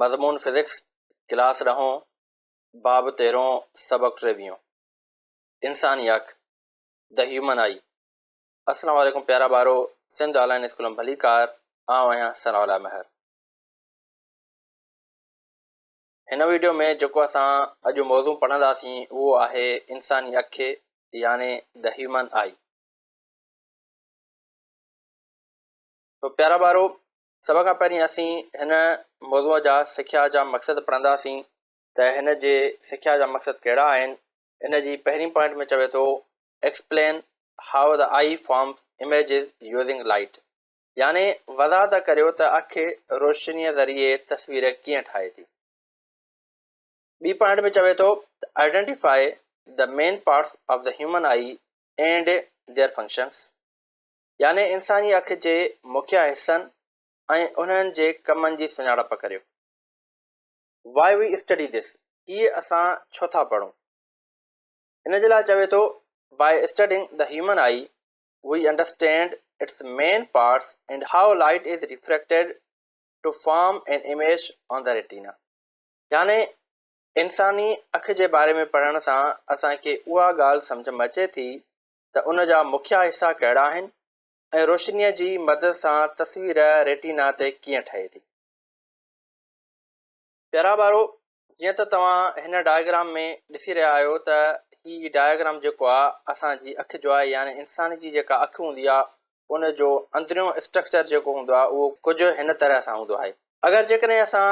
مضمون physics, class ڏهون، باب تيرهون، سبق ٽيويهون. انساني اک، The Human Eye. السلام عليڪم پيارا ٻارو، سنڌ آن لائين اسڪول ۾ ڀليڪار، آئون آهيان ثناء الله مهر. هن ويڊيو ۾ جيڪو اسان اڄ موضوع پڙهنداسين اهو آهي انساني اک يعني The Human Eye. تو پيارا ٻارو، سڀ کان پهرين اسين هن موضوع جا سکيا جا مقصد پڙهنداسين ته هن جي سکيا جا مقصد ڪهڙا آهن. ان جي پهرين پوائنٽ ۾ چوي ٿو Explain how the eye forms images using light يعني وضاحت ڪريو ته اک روشنيء ذريعي تصوير ڪيئن ٺاهي ٿي. ٻي پوائنٽ ۾ چوي ٿو ته Identify the main parts of the human eye and their functions يعني انساني اک جي مکيه حصن ۽ انهن جي ڪمن جي سڃاڻپ ڪريو. Why we study this، هيء اسان ڇو ٿا پڙهون؟ ان جي لاء چوي ٿو، By studying the human eye, we understand its main parts and how light is refracted to form an image on the retina. يعني انساني اک جي باري ۾ پڙهڻ سان اسان کي اها ڳالهه سمجهه ۾ اچي ٿي ته ان جا مکيه حصا ڪهڙا آهن ۽ روشنيء جي مدد سان تصوير ريٽينا تي ڪيئن ٺهي ٿي. پيارا ٻارو، جيئن ته توهان هن ڊائگرام ۾ ڏسي رهيا آهيو ته هي ڊائگرام جيڪو آهي اسان جي اک جو آهي يعني انسان جي جيڪا اک هوندي آهي ان جو اندريون اسٽرڪچر جيڪو هوندو آهي اهو ڪجهه هن طرح سان هوندو آهي. اگر جيڪڏهن اسان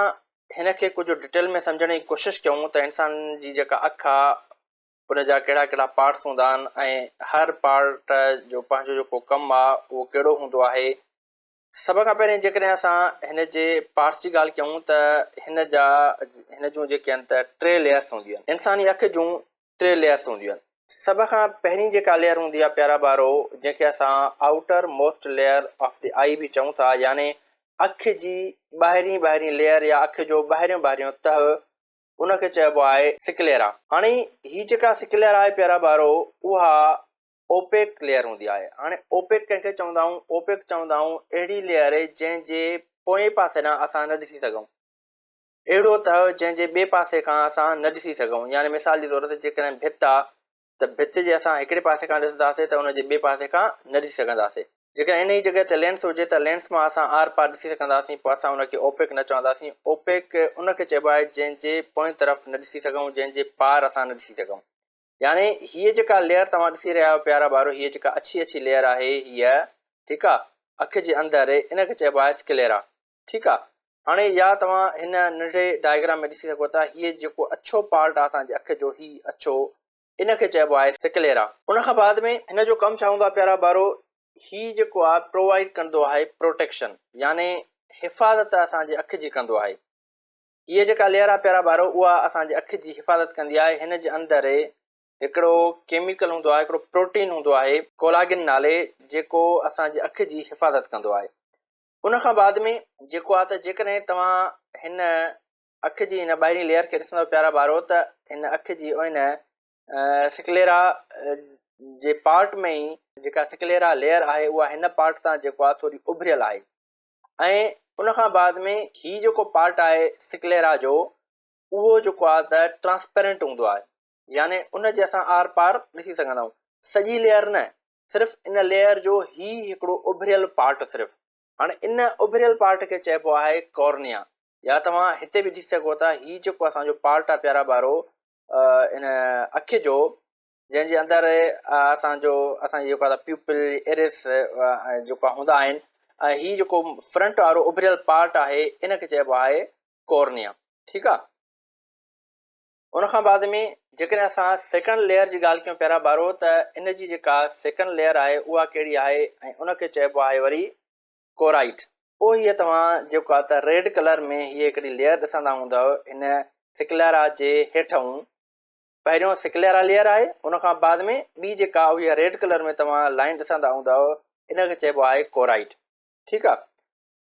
هن کي ڪجهه ڊٽيل ۾ سمجهڻ جي ڪوشش ڪيون ته انسان جي جيڪا اک آهي ان جا ڪهڙا ڪهڙا پارٽس هوندا آهن ۽ هر پارٽ جو پنهنجو جيڪو ڪم آهي اهو ڪهڙو هوندو آهي. سڀ کان پهرين جيڪڏهن اسان هن جي پارٽس جي ڳالهه ڪيون ته هن جا هن جون جيڪي آهن ته ٽي ليئرس هونديون آهن. انساني اک جون ٽي ليئرس هونديون آهن. سڀ کان پهرين جيڪا ليئر هوندي آهي پيارا ٻارو جنهن کي اسان outermost layer of the eye به چئون ٿا يعني اک جي ٻاهرين ٻاهرين ليئر يا اک جو ٻاهريون ٻاهريون تهه ان کي چئبو آهي سڪليرا. هاڻي هي جيڪا سڪليرا آهي پيارا ٻارو اها اوپيڪ ليئر هوندي آهي. هاڻي اوپيڪ ڪنهن کي چوندا آهيون؟ اوپيڪ چوندا آهيون اهڙي ليئر جنهن جي پوئين پاسي ڏانهن اسان نه ڏسي سگهون. اهڙو تهه جنهن جي ٻئي پاسي کان اسان نه ڏسي سگهون. يعني مثال جي طور تي جيڪڏهن ڀت آ ته ڀت جي اسان هڪڙي پاسي کان ڏسنداسين ته ان جي ٻئي پاسي کان نه ڏسي سگهنداسين. جيڪڏهن انهيء جڳهه تي لينس هجي ته لينس مان اسان آر پار ڏسي سگهنداسين پوء اسان ان کي اوپيڪ نه چونداسين. اوپيڪ ان کي چئبو آهي جنهن جي پوئين طرف نه ڏسي سگهون، جنهن جي پار اسان نه ڏسي سگهون. يعني هيء جيڪا ليئر توهان ڏسي رهيا آهيو پيارا ٻارو هيء جيڪا اڇي اڇي ليئر آهي هيء ٺيڪ آ اک جي اندر ان کي چئبو آهي اسڪليرا ٺيڪ آ. هاڻي يا توهان هن ننڍڙي ڊائگرام ۾ ڏسي سگهو ٿا هيء جيڪو اڇو پارٽ آ اسان جي اک جو هي اڇو ان کي چئبو آهي سڪليرا. ان کان بعد ۾ هن جو ڪم ڇا هوندو آهي پيارا ٻارو هي جيڪو آهي پرووائيڊ ڪندو آهي پروٽيڪشن يعني حفاظت اسان جي اک جي ڪندو آهي. هيء جيڪا ليئر آهي پيارا ٻارو اها اسان جي اک جي حفاظت ڪندي آهي. هن جي اندر هڪڙو ڪيميڪل هوندو آهي هڪڙو پروٽين هوندو آهي ڪولاگين نالي جيڪو اسان جي اک جي حفاظت ڪندو آهي. ان کان بعد ۾ جيڪو آهي ته جيڪڏهن توهان هن اک جي هن ٻاهرين ليئر کي ڏسندؤ پيارا ٻارو ته هن اک جي ان سڪليرا جي پارٽ ۾ ئي جيڪا سڪليرا ليئر آهي اها هن پارٽ تان جيڪو آهي ٿوري اڀريل آهي ۽ ان کان بعد ۾ هي جيڪو پارٽ آهي سڪليرا جو اهو جيڪو آهي ته ٽرانسپيرنٽ هوندو آهي يعني ان جي اسان آر پار ڏسي سگهندا آهيون سڄي ليئر نه صرف ان ليئر جو هي هڪڙو اڀريل پارٽ صرف. هاڻي ان اڀريل پارٽ کي چئبو آهي ڪورنيا يا توهان هتي به ڏسي سگهو ٿا هي جيڪو اسان جو پارٽ آهي پيارا ٻارو ان اک جو جنهن جي اندر اسان جو اسان جي جيڪو آهي پيوپل ايرس جيڪو هوندا آهن ۽ هي جيڪو فرنٽ وارو اڀريل پارٽ آهي ان کي چئبو آهي ڪورنيا ٺيڪ آهي. ان کان بعد ۾ جيڪڏهن اسان سيڪنڊ ليئر جي ڳالهه ڪيون پيارا ٻارو ته ان جي جيڪا سيڪنڊ ليئر آهي اها ڪهڙي آهي ۽ ان کي چئبو آهي وري ڪورائيٽ. پوء هيء توهان جيڪو آهي ته ريڊ ڪلر ۾ هيء هڪڙي ليئر ڏسندا هوندؤ هن سڪليرا جي هيٺئون پهريون سڪليرا ليئر آهي ان کان بعد ۾ ٻي جيڪا اها ريڊ ڪلر ۾ توهان لائين ڏسندا هوندؤ ان کي چئبو آهي ڪورائيٽ ٺيڪ آهي.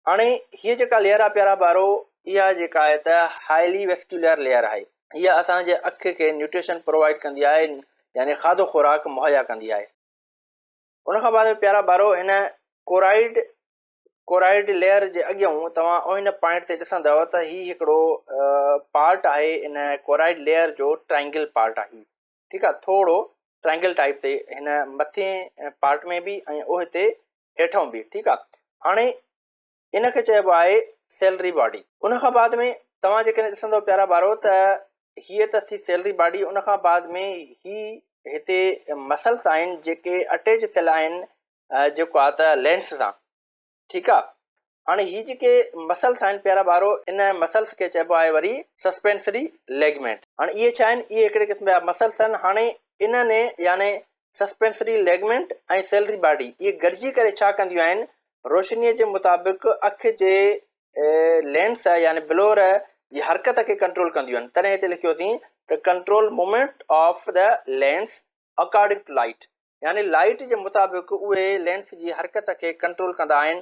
هاڻي هيء جيڪا ليئر آهي پيارا ٻارو اها جيڪا آهي ته هائلي ويسڪيولر ليئر آهي. هيء اسان جي اک کي نيوٽريشن پرووائيڊ ڪندي آهي يعني کاڌو خوراڪ مهيا ڪندي آهي. ان کان بعد ۾ پيارا ٻارو هن ڪورائيڊ ڪورائيڊ ليئر جي اڳيئون توهان ان پوائنٽ تي ڏسندؤ ته هي هڪڙو پارٽ آهي ان ڪورائيڊ ليئر جو ٽرائنگل پارٽ آهي ٺيڪ آهي ٿورو ٽرائنگل ٽائپ تي هن مٿين پارٽ ۾ به ۽ اهو هتي هيٺئون به ٺيڪ آهي هاڻي ان کي چئبو آهي سيلري باڊي ان کان بعد ۾ توهان جيڪڏهن ڏسندؤ پيارا ٻارو ته هيء ته ٿي سيلري باڊي ان کان بعد ۾ هي هتي مسلس آهن جيڪي اٽيچ ٿيل آهن جيڪو آ ته لينس سان ٺيڪ آ هاڻي هي جيڪي مسلس آهن پيارا ٻارو ان مسلس کي چئبو آهي وري سسپينسري ليگمينٽ هاڻي اهي ڇا آهن اهي هڪڙي قسم جا مسلس آهن هاڻي انهن يعني سسپينسري ليگمينٽ ۽ سيلري باڊي اهي گڏجي ڪري ڇا ڪنديون آهن روشنيء جي مطابق اک جي لينس يعني بلور جي حرڪت کي ڪنٽرول ڪنديون آهن تڏهن هتي لکيوسين ته control movement of the lens according to light يعني لائيٽ جي مطابق اهي لينس جي حرڪت کي ڪنٽرول ڪندا آهن.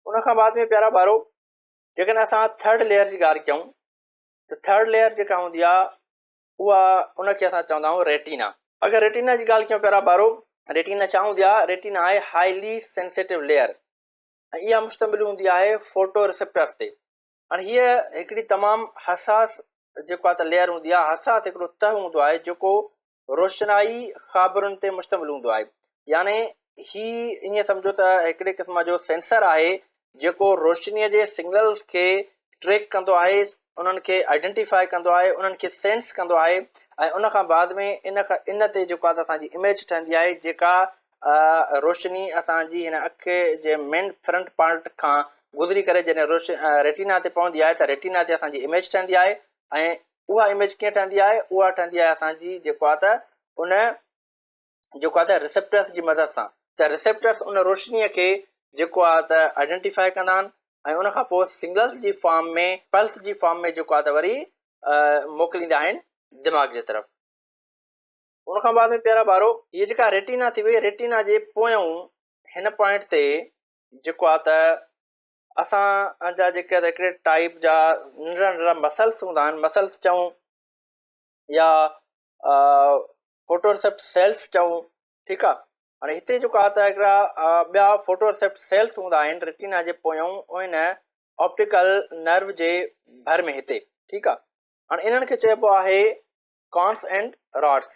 ان کان بعد ۾ پيارا ٻارو جيڪڏهن اسان ٿرڊ ليئر جي ڳالهه ڪيون ته ٿرڊ ليئر جيڪا هوندي آهي اها ان کي اسان چوندا آهيون ريٽينا. اگر ريٽينا جي ڳالهه ڪيون پيارا ٻارو ريٽينا ڇا هوندي آهي؟ ريٽينا آهي هائلي سينسيٽو ليئر ۽ اها مشتمل هوندي آهي فوٽو ريسيپٽرز تي. هاڻي هيء هڪڙي تمام حساس جيڪو آهي ته ليئر هوندي آهي، حساس هڪڙو تهه هوندو آهي جيڪو روشنائي خابرن تي مشتمل هوندو آهي. يعني هي ائين سمجهو ته هڪڙي قسم جو سينسر آهي جيڪو روشنيء جي سگنلز کي ٽريڪ ڪندو آهي، انهن کي آئيڊنٽيفائي ڪندو آهي، انهن کي سينس ڪندو آهي ۽ ان کان بعد ۾ ان ان تي جيڪو آهي ته اسان جي اميج ٺهندي آهي جيڪا روشني اسان جي هن اک جي مين فرنٽ پارٽ کان گذري ڪري جڏهن روش ريٽينا تي پوندي آهي ته ريٽينا تي اسان جي اميج ٺهندي آهي ۽ اها اميج ڪيئن ٺهندي آهي اها ٺهندي آهي اسان جي جيڪو آهي ته ان جيڪو آهي ته ريسيپٽرس جي مدد سان ته ريسيپٽرس ان روشنيء کي جيڪو آهي ته آئيڊنٽيفائي ڪندا آهن ۽ ان کان پوء سگنلز جي فارم ۾ پلس جي فارم ۾ جيڪو آهي ته وري موڪليندا آهن دماغ جي طرف. ان کان بعد ۾ پيارا ٻارو هيء جيڪا ريٽينا ٿي وئي ريٽينا جي پويون هن پوائنٽ تي جيڪو آ ته اسان جا جيڪي هڪڙي ٽائيپ جا ننڍڙا ننڍڙا مسلس هوندا آهن مسلس چئون يا فوٽو ريسيپٽ سيلس چئون ٺيڪ آ هاڻي هتي جيڪو آ ته هڪڙا ٻيا فوٽو ريسيپٽ سيلس هوندا آهن ريٽينا جي پويون ان آپٽيڪل نرو جي ڀر ۾ هتي ٺيڪ آ هاڻي انهن کي چئبو آهي ڪانس اينڊ راڊس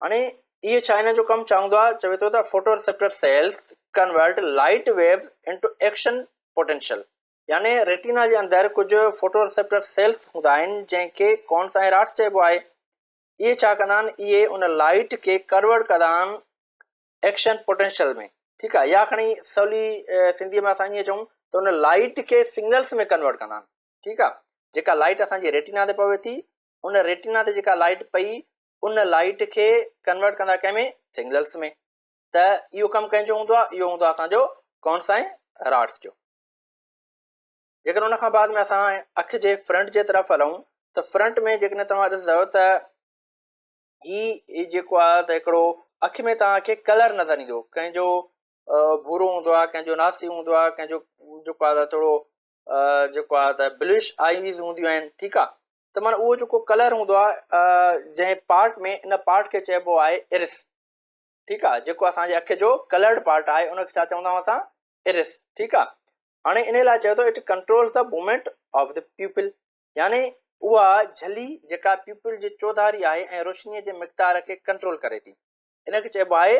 هاڻي اهي ڇا هن جو ڪم ڇا هوندو آهي چوي ٿو ته photoreceptor cells convert light waves into action potential يعني ريٽينا جي اندر ڪجهه فوٽو ريسيپٽر سيلز هوندا آهن جنهن کي ڪانس ۽ راڊس چئبو آهي اهي ڇا ڪندا آهن اهي ان لائٽ کي ڪنورٽ ڪندا آهن ايڪشن پوٽينشل ۾ ٺيڪ آهي يا کڻي سولي سنڌي ۾ اسان ائين چئون ته ان لائٽ کي سگنلز ۾ ڪنورٽ ڪندا آهن ٺيڪ آ جيڪا لائٽ اسان جي ريٽينا تي پوي ٿي ان ريٽينا تي جيڪا لائٽ پئي ان لائٽ کي ڪنورٽ ڪندا ڪنهن ۾ سگنلز ۾ ته اهو ڪم ڪنهن جو هوندو آ اهو هوندو آ اسان جو ڪونس ۽ راڊس جو. جيڪڏهن ان کان بعد ۾ اسان اک جي فرنٽ جي طرف هلون ته فرنٽ ۾ جيڪڏهن توهان ڏسندو ته هي جيڪو آ ته هڪڙو اک ۾ توهان کي ڪلر نظر ايندو ڪنهن جو ڀورو هوندو آ ڪنهن جو ناسي هوندو آ ڪنهن جو جيڪو آ ته ٿورو جيڪو آهي ته بلوش آئيز هونديون آهن ٺيڪ آهي ته معنی اهو جيڪو ڪلر هوندو آهي جنهن پارٽ ۾ ان پارٽ کي چئبو آهي ارس ٺيڪ آهي جيڪو اسان جي اک جو ڪلرڊ پارٽ آهي ان کي ڇا چوندا آهيون اسان ارس ٺيڪ آهي هاڻي ان لاء چئي ٿو it control the movement of the pupil يعني اها جھلي جيڪا پيپل جي چوڌاري آهي ۽ روشنيء جي مقدار کي ڪنٽرول ڪري ٿي ان کي چئبو آهي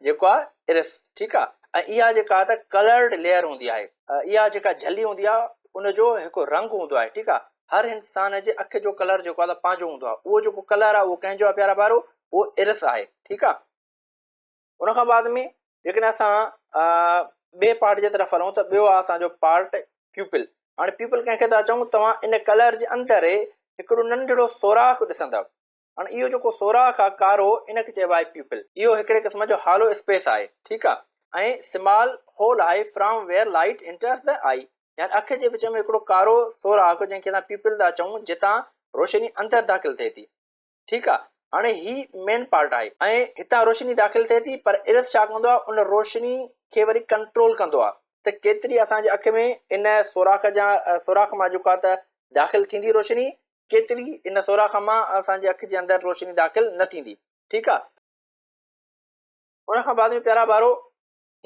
جيڪو آهي ارس ٺيڪ آهي ۽ اها جيڪا ته ڪلرڊ ليئر هوندي آهي اها جيڪا جھلي هوندي آهي ان جو هڪ رنگ هوندو آهي ٺيڪ آهي هر انسان جي اک جو ڪلر جيڪو آهي پنهنجو هوندو آهي اهو جيڪو ڪلر آهي اهو ڪنهن جو آهي پيارا ٻارو اهو ارس آهي ٺيڪ آهي ان کان بعد ۾ جيڪڏهن اسان ٻئي پارٽ جي طرف هلون ته ٻيو آهي اسان جو پارٽ پيوپل هاڻي پيوپل ڪنهن کي ٿا چئون توهان ان ڪلر جي اندر هڪڙو ننڍڙو سوراخ ڏسندؤ هاڻ اهو جيڪو سوراخ آ ڪارو ان کي چئبو آهي پيوپل. اهو هڪڙي قسم جو هالو اسپيس آهي ٺيڪ آ ۽ سمال هول آهي from where light enters the eye يعني اک جي وچ ۾ هڪڙو ڪارو سوراخ جنهن کي اسان پيوپل ٿا چئون جتان روشني اندر داخل ٿئي ٿي ٺيڪ آ هاڻي هي مين پارٽ آهي ۽ هتان روشني داخل ٿئي ٿي پر ارس ڇا ڪندو آ ان روشني کي وري ڪنٽرول ڪندو آ ته ڪيتري اسان جي اک ۾ ان سوراخ جا سوراخ مان جيڪو آ ته داخل ٿيندي روشني ڪيتري ان سوراخ مان اسان جي اک جي اندر روشني داخل نه ٿيندي ٺيڪ آ. ان کان بعد ۾ پيارا ٻارو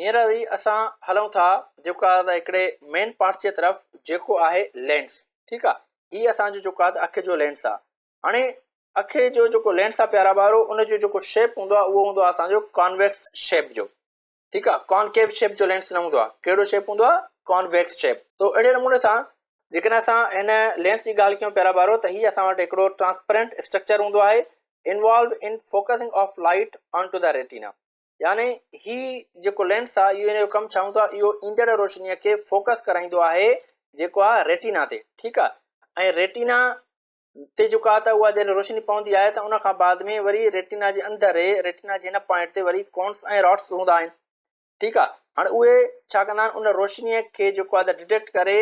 هينئر وري اسان هلون ٿا جيڪو آهي ته هڪڙي مين پارٽ جي طرف جيڪو آهي لينس. ٺيڪ آ، هي اسان جو جيڪو آهي ته اک جو لينس آ. هاڻي اک جو جيڪو لينس آ پيارا ٻارو، ان جو جيڪو شيپ هوندو آ اهو هوندو آ اسان جو ڪانويڪس شيپ جو. ٺيڪ آ، ڪانڪيو شيپ جو لينس نه هوندو آ. ڪهڙو شيپ هوندو آ؟ Convex shape. تو اهڙي نموني سان جيڪڏهن اسان هن لينس جي ڳالهه ڪيون پيارا ٻارو ته هي اسان وٽ هڪڙو ٽرانسپرنٽ اسٽرڪچر هوندو آهي involve in focusing of light on to the retina. يعني هي جيڪو لينس آهي اهو ان جو ڪم ڇا هوندو آهي، اهو ايندڙ روشنيء کي فوڪس ڪرائيندو آهي جيڪو آهي ريٽينا تي. ٺيڪ آهي، ۽ ريٽينا تي جيڪو آهي ته اها جڏهن روشني پوندي آهي ته ان کان بعد ۾ وري ريٽينا جي اندر ريٽينا جي هن پوائنٽ تي وري ڪونس ۽ راڊس هوندا آهن. ٺيڪ آهي، هاڻي اهي ڇا ڪندا آهن، ان روشنيء کي جيڪو آهي ته ڊٽيڪٽ ڪري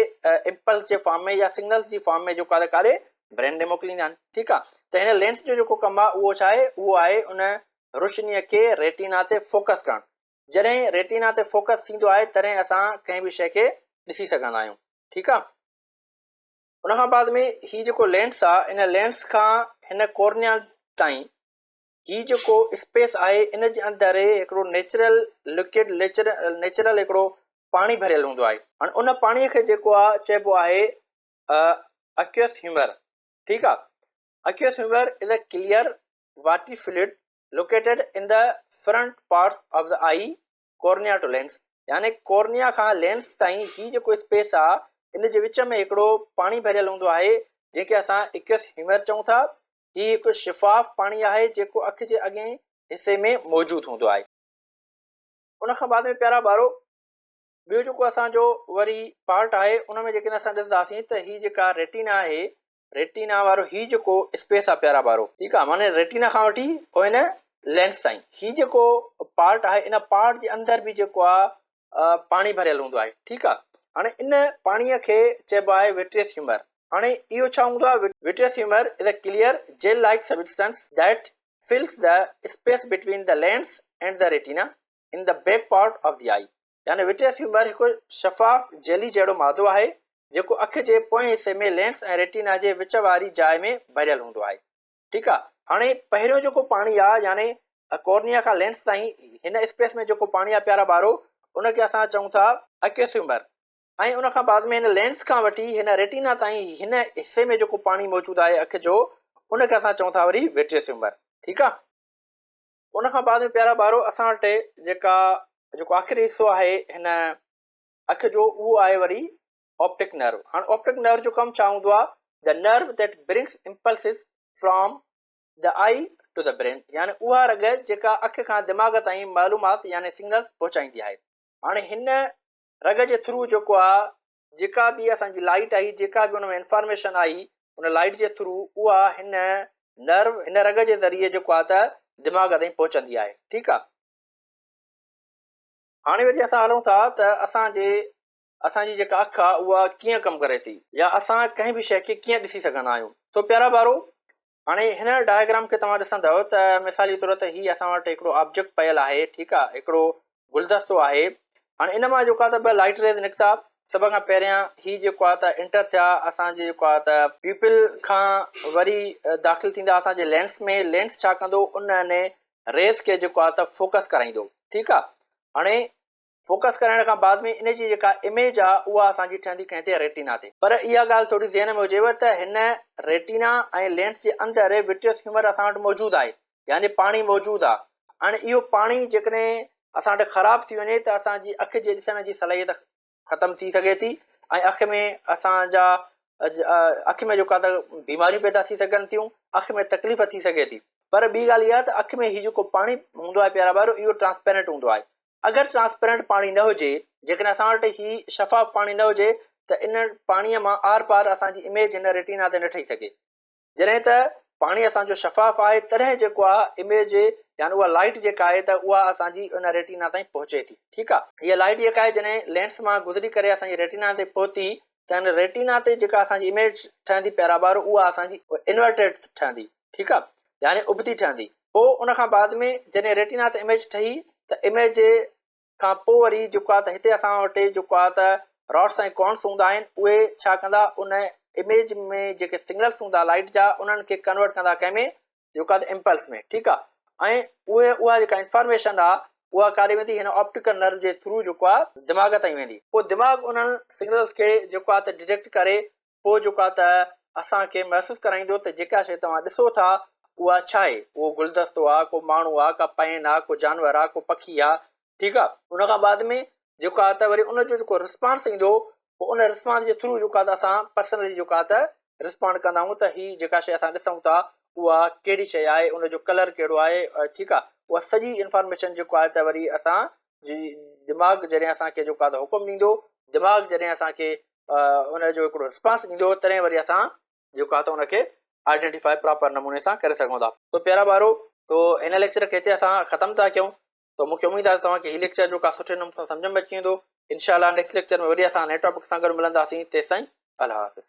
امپلس جي فارم ۾ يا سگنلز جي فارم ۾ جيڪو آهي ته ڪاڏي برين ڏي موڪليندا آهن. ٺيڪ آهي، ته هن لينس جو جيڪو ڪم آهي اهو ڇا آهي، اهو آهي ان روشنيء کي ريٽينا تي فوڪس ڪرڻ. جڏهن ريٽينا تي فوڪس ٿيندو آهي تڏهن اسان ڪنهن به شيء کي ڏسي سگهندا آهيون. ٺيڪ آ. ان کان بعد ۾ هي جيڪو لينس آ ان لينس کان هن ڪورنيا تائين هي جيڪو اسپيس آهي ان جي اندر هڪڙو نيچرل لڪوڊ نيچرل هڪڙو پاڻي ڀريل هوندو آهي. هاڻي ان پاڻي کي جيڪو آ چئبو آهي اڪيوس هيومر. ٺيڪ آ. Aqueous humour is a clear watery fluid located in the front parts of the eye cornea to lens يعني ڪورنيا کان لينس تائين هي جيڪو اسپيس آ ان جي وچ ۾ هڪڙو پاڻي ڀريل هوندو آهي جنهن کي اسان اڪيوس هيومر چئون ٿا. هي هڪ شفاف پاڻي آهي جيڪو اک جي اڳئين حصي ۾ موجود هوندو آهي. ان کان بعد ۾ پيارا ٻارو ٻيو جيڪو اسان جو وري پارٽ آهي ان ۾ جيڪڏهن اسان ڏسنداسين ته هي جيڪا ريٽينا آهي، ريٽينا وارو هي جيڪو اسپيس آهي پيارا ٻارو، ٺيڪ آهي، معني ريٽينا کان وٺي پوء هن لينس تائين هي جيڪو پارٽ آهي ان پارٽ جي اندر به جيڪو آهي پاڻي ڀريل هوندو آهي. ٺيڪ آهي، هاڻي ان پاڻي کي چئبو آهي وٽريس هيومر. هاڻي اهو ڇا هوندو آهي؟ Vitreous humour is a clear gel like substance that fills the space between the lens and the retina in the back part of the eye يعني وٽريس هيومر هڪ شفاف جيلي جهڙو مادو آهي جيڪو اک جي پوئين حصي ۾ لينس ۽ ريٽينا جي وچ واري جاء ۾ ڀريل هوندو آهي. ٺيڪ آ، هاڻي پهريون جيڪو پاڻي آ يعني ڪورنيا کان لينس تائين هن اسپيس ۾ جيڪو پاڻي آ پيارا ٻارو ان کي اسان چئون ٿا اڪيوس هيومر ۽ ان کان بعد ۾ هن لينس کان وٺي هن ريٽينا تائين هن حصي ۾ جيڪو پاڻي موجود آهي اک جو ان کي اسان چئون ٿا وري وٽريس هيومر. ٺيڪ آ. ان کان بعد ۾ پيارا ٻارو اسان وٽ جيڪا جيڪو آخري حصو آهي هن اک جو اهو آهي وري آپٽڪ نرو. هاڻي آپٽڪ نرو جو ڪم ڇا هوندو آهي؟ The nerve that brings impulses from the eye to the brain يعني اها رڳ جيڪا اک کان دماغ تائين معلومات يعني سگنلز پهچائيندي آهي. هاڻي هن رڳ جي ٿرو جيڪو آهي جيڪا به اسان جي لائيٽ آئي، جيڪا به ان ۾ انفارميشن آئي ان لائيٽ جي ٿرو اها هن نرو، هن رڳ جي ذريعي جيڪو آهي ته دماغ تائين پهچندي آهي. ٺيڪ آهي. هاڻي وري اسان هلون ٿا ته اسان جي اسان جي جيڪا اک آهي اها ڪيئن ڪم ڪري ٿي يا اسان ڪنهن به شيء کي ڪيئن ڏسي سگهندا آهيون. سو پيارا ٻارو هاڻي هن ڊائگرام کي توهان ڏسندؤ ته مثالي طور تي هي اسان وٽ هڪڙو آبجيڪٽ پيل آهي، ٺيڪ آ، هڪڙو گلدستو آهي. هاڻي ان مان جيڪو آ ته ٻه لائٽ ريز نڪتا. سڀ کان پهريان هي جيڪو آ ته انٽر ٿيا اسان جي جيڪو آ ته پيوپل کان وري داخل ٿيندا اسان جي لينس ۾. لينس ڇا ڪندو ان ريز کي جيڪو آ ته فوڪس ڪرائيندو، ٺيڪ آ. هاڻي فوڪس ڪرائڻ کان بعد ۾ ان جي جيڪا اميج آ اها اسان جي ٺهندي ڪنهن تي ريٽينا تي. پر اها ڳالهه ٿوري ذهن ۾ هجيو ته هن ريٽينا ۽ لينس جي اندر وٽريس هيومر اسان وٽ موجود آهي يعني پاڻي موجود آ. هاڻي اهو پاڻي جيڪڏهن اسان وٽ خراب ٿي وڃي ته اسان جي اک جي ڏسڻ جي صلاحيت ختم ٿي سگهي ٿي ۽ اک ۾ اسان جا اک ۾ جيڪا ته بيماريون پيدا ٿي سگهن ٿيون، اک ۾ تڪليف ٿي سگهي ٿي. پر ٻي ڳالهه اها ته اک ۾ هي جيڪو پاڻي هوندو آهي پيارا ٻارو اهو ٽرانسپيرنٽ هوندو آهي. اگر ٽرانسپيرنٽ پاڻي نه هجي، جيڪڏهن اسان وٽ هي شفاف پاڻي نه هجي ته ان پاڻيء مان آر پار اسان جي اميج هن ريٽينا تي نه ٺهي سگهي. جڏهن ته پاڻي اسان جو شفاف آهي تڏهن جيڪو آهي اميج يعني اها لائيٽ جيڪا آهي ته اها اسان جي ان ريٽينا تائين پهچي ٿي. ٺيڪ آهي. هيء لائيٽ جيڪا آهي جڏهن لينس مان گذري ڪري اسان جي ريٽينا تي پهتي ته ان ريٽينا تي جيڪا اسان جي اميج ٺهندي پيارا ٻارو اها اسان جي انورٽيڊ ٺهندي. ٺيڪ آ يعني ابتي ٺهندي. پوء ان کان بعد ۾ جڏهن ريٽينا تي اميج ٺهي ته اميج کان پوء وري جيڪو آ ته هتي اسان وٽ جيڪو آ ته راڊس ۽ ڪونس هوندا آهن اهي ڇا ڪندا ان اميج ۾ جيڪي سگنلس هوندا لائٽ جا انهن کي ڪنورٽ ڪندا ڪنهن ۾ جيڪو آ ته امپلس ۾. ٺيڪ آ ۽ اهي اها جيڪا انفارميشن آ اها ڪاڏي ويندي هن آپٽيڪل نرو جي ٿرو جيڪو آهي دماغ تائين ويندي پوء دماغ انهن سگنلز کي جيڪو آهي ته ڊٽيڪٽ ڪري پوء جيڪو آهي ته اسان کي محسوس ڪرائيندو ته جيڪا شيء توهان ڏسو ٿا اها ڇا آهي اهو گلدستو آهي ڪو ماڻهو آهي ڪا پين آهي ڪو جانور آهي ڪو پکي آهي ٺيڪ آهي ان کان بعد ۾ جيڪو آهي ته وري ان جو جيڪو رسپانس ايندو پوء ان رسپانس جي ٿرو جيڪو آهي ته اسان پرسنلي جيڪو آهي ته رسپانڊ ڪندا آهيون ته هي جيڪا شيء اسان ڏسون ٿا اها ڪهڙي شيء آهي ان جو ڪلر ڪهڙو آهي ٺيڪ آهي اها سڄي انفارميشن جيڪو آهي ته وري اسان جي دماغ جڏهن اسان کي جيڪو آهي ته حڪم ڏيندو دماغ جڏهن اسان کي ان جو هڪڙو رسپانس ڏيندو تڏهن وري اسان جيڪو آهي ته ان کي آئيڊينٽيفائي پراپر نموني سان ڪري سگهون ٿا. تو پيارا ٻارو تو هن ليڪچر کي هتي اسان ختم ٿا ڪيون تو مونکي اميد آهي ته توهان کي هي ليڪچر جو ڪا سٺي نموني سان سمجهه ۾ اچي ويندو انشاء الله نيڪسٽ ليڪچر ۾ وري اسان نئين ٽاپڪ سان گڏ ملنداسين تيستائين الله حافظ.